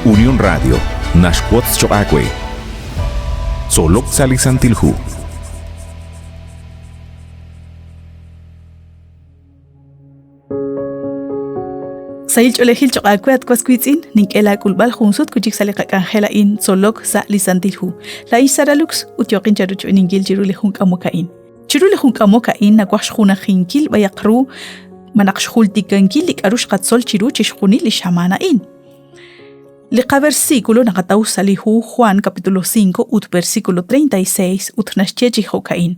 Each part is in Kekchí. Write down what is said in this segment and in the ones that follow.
Unión Radio naxwotz choq' aawe. Tzolok sa' li Santil Hu. Sahil ch'oolejil choq' aawe at was wiitz'in, nink'e laak'ulb'al jun sut wi' chik sa' li qak'anjel a'in tzolok sa' li Santil Hu. Laa'in xSara Lux ut yooqin charochb'eeninkil chiru li jun k'amok a'in. Chiru li jun k'amok a'in nawaj xjunajinkil b'ayaq ru malaj xjultikankil li k'aru xqatzol chiru chixjunil li xamaan a'in. Li qaversículo naqataw sa' li hu Juan capítulo 5 ut versículo 36 ut naxye chi jo'ka'in.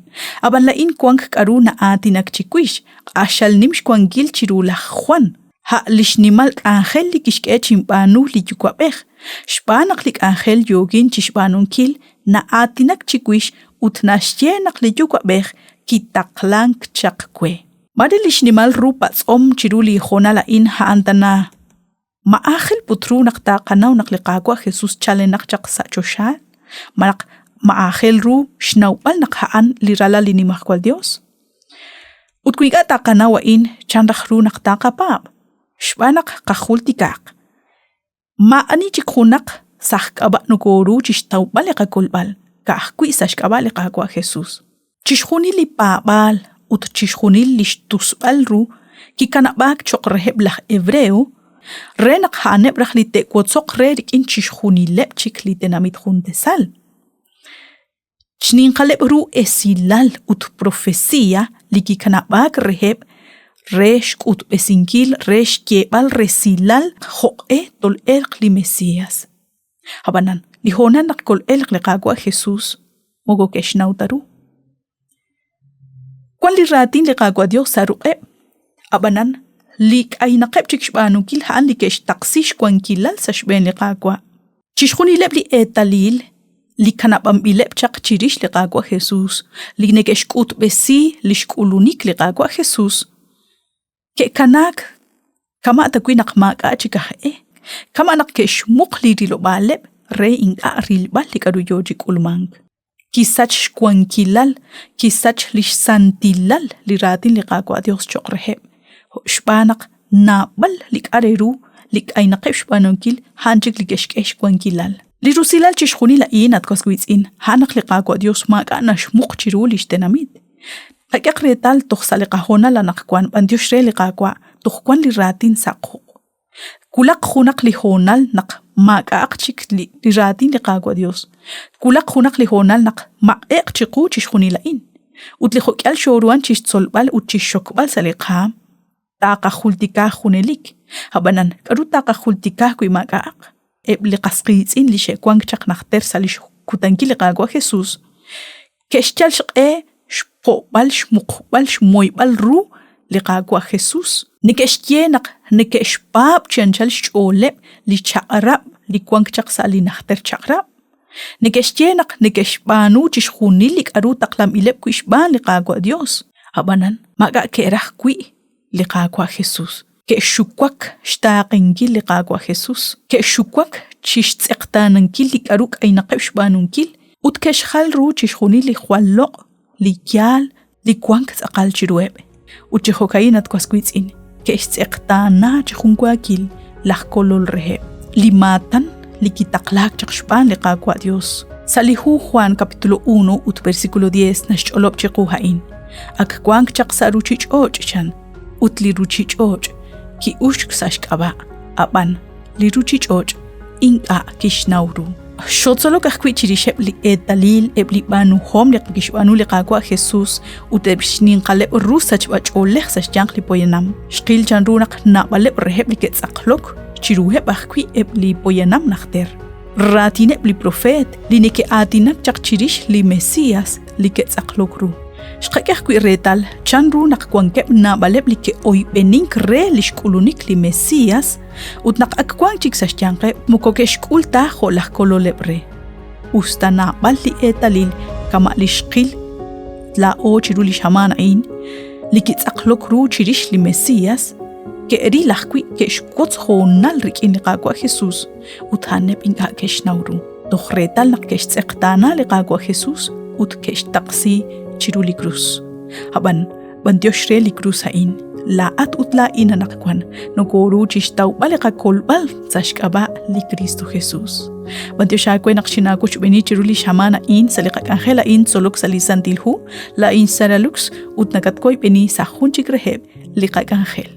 Ab'an la'in wank k'aru na'aatinak chiwix, q'axal nim xwankil chiru laj Juan, a' li xnimal k'anjel li kixk'e chinb'aanu li Yuwa'b'ej, xb'aan naq li k'anjel yookin chi xb'aanunkil na'aatinak chiwix ut naxye naq li Yuwa'b'ej kitaqlank chaq we. Maare li xnimal ru patz'om chiru li hoonal a'in a'an tana Ma aajel put ru naq taaqanaw naq li Qaawa' Jesus chalenaq chaq sa' choxa? Malaj ma aajel ru xnawb'al naq a'an li Ralal li Nimajwal Yos? Ut wi ink'a' taaqanaw a'in, chan raj ru naq taaqapaab'? Xb'aan naq qajultikaq, maa'ani chik junaq sa' xk'ab'a' nokooru chi xtawb'al li qakolb'al, ka'ajwi' sa' xk'ab'a' li Qaawa' Jesus. Chixjunil li paab'aal ut chixjunil li xtusb'al ru kikanab'aak cho'q reheb' laj Hebreo re naq a'aneb' raj li te'wotzoq re rik'in chixjunileb' chik li tenamit juntesal. Xninqaleb' ru esilal ut profecía li kikanab'aak reheb' re xk'utb'esinkil re xyeeb'al resilal jo'q'e tol'elq li Mesías. Ab'anan, li hoonal naq kol'elq li Qaawa' Jesús moko ke'xnaw ta ru. Wan li raatin li Qaawa' Dios sa' ruq'eb', ab'anan li k'aynaqeb' chik xb'aanunkil a'an li ke'xtaqsi xwankilal sa' xb'een li Qaawa'. Chixjunileb' li eetalil li kanab'anb'ileb' chaq chirix li Qaawa' Jesús, li neke'xk'utb'esi li xk'ulunik li Qaawa' Jesús, Ke'kanaak kama' tawi' naq maak'a' chik aj e, kama' naq ke'xmuq li rilob'aaleb' re ink'a' rilb'al li k'aru yo chi k'ulmank. Kisach xwankilal, kisach li xsantilal li raatin li Qaawa' Yos cho'q reheb', xb'aan naq naab'al li k'a' re ru li k'aynaqeb' xb'aanunkil a'an chik li ke'xk'e xwankilal. Li rusilal chixjunil a'in, at was wiitz'in, a'an naq li Qaawa' Yos maak'a' naxmuq chiru li xtenamit. Qak'ehaq reetal toj sa' li qahoonal anaqwan b'anyox re li Qaawa' toj wan li raatin sa' quq'. Twulaq junaq li hoonal naq maak'a'aq chik li raatin li Qaawa' Yos. Twulaq junaq li hoonal naq maq'e'q chiqu chixjunil a'in. Ut li jo'k'ihal xooruhan chi xtzolb'al ut chi xxokb'al sa' li qaanm, taaqajultika junelik. Ab'anan, k'aru taaqajultika wi maak'a'aq? Eb' li qas qiitz'in li xe'wank chaq najter sa' li xkutankil li Qaawa' Jesús ke'xyal xq'e xpo'b'al xmuqb'al xmoyb'al ru li Qaawa' Jesús. Neke'xye naq neke'xpaab' chi anchal xch'ooleb' li chaq'rab' li wank chaq sa' li najter chaq'rab'. Neke'xye naq neke'xb'aanu chixjunil li k'aru taqlanb'ileb' wi' xb'aan li Qaawa' Yos. Ab'anan maak'a' ke'raj wi' li Qaawa' Jesús. Ke'xuwak xtaaqenkil li Qaawa' Jesús, ke'xuwak chi xtz'eqtaanankil li k'aru k'aynaqeb' xb'aanunkil ut ke'xjal ru chixjunil li jwal loq', li yaal, li wank tz'aqal chiruheb'. Ut chi jo'ka'in at was wiitz'in, ke'xtz'eqtaana chi junwaakil laj Kolol reheb', li maatan li kitaqlaak chaq xb'aan li Qaawa' Dios. Sa' li hu Juan capítulo 1 ut versículo 10 naxch'olob' chiqu a'in. Ak wank chaq sa' ruuchich'och' chan, ut li ruuchich'och' ki'uxk sa' xk'ab'a', ab'an li ruuchich'och' ink'a' kixnaw ru. Xootzolok ajwi' chirixeb' li eetalil, eb' li b'aanuhom li kixb'aanu li Qaawa' Jesus ut eb' xninqaleb' ru sachb'ach'oolej sa' xyanq li poyanam. Xqil chanru naq naab'aleb' reheb' li ke'tz'aqlok chiruheb' ajwi' eb' li poyanam najter. Raatineb' li profeet li neke'aatinak chaq chirix li Mesias li ke'tz'aqlok ru. Xqak'e ajwi' reetal chanru naq wankeb' naab'aleb' li ke'oyb'enink re li xk'ulunik li Mesias ut naq ak wank chik sa' xyanqeb' moko ke'xk'ul ta jo' laj kololeb' re. Usta naab'al li eetalil kama' li xqil laa'o chiru li xamaan a'in, li kitz'aqlok ru chirix li Mesias, ke'ril ajwi' ke'xwotz hoonal rik'in li Qaawa' Jesus ut a'aneb' ink'a' ke'xnaw ru. Toj reetal naq ke'xtz'eqtaana li Qaawa' Jesus ut ke'xtaqsi chiru li krus. Ab'an, b'anyox re li krus a'in, Laa'at ut laa'in anaqwan nokooru chixtawb'al li qakolb'al sa' xk'ab'a' li Kristo Jesus. B'antiox aawe naq xinaawochb'eeni chiru li xamaan a'in sa' li qak'anjel a'in tzolok sa' li Santil Hu, laa'in Sara Lux ut nakatwoyb'eni sa' jun chik reheb' li qak'anjel.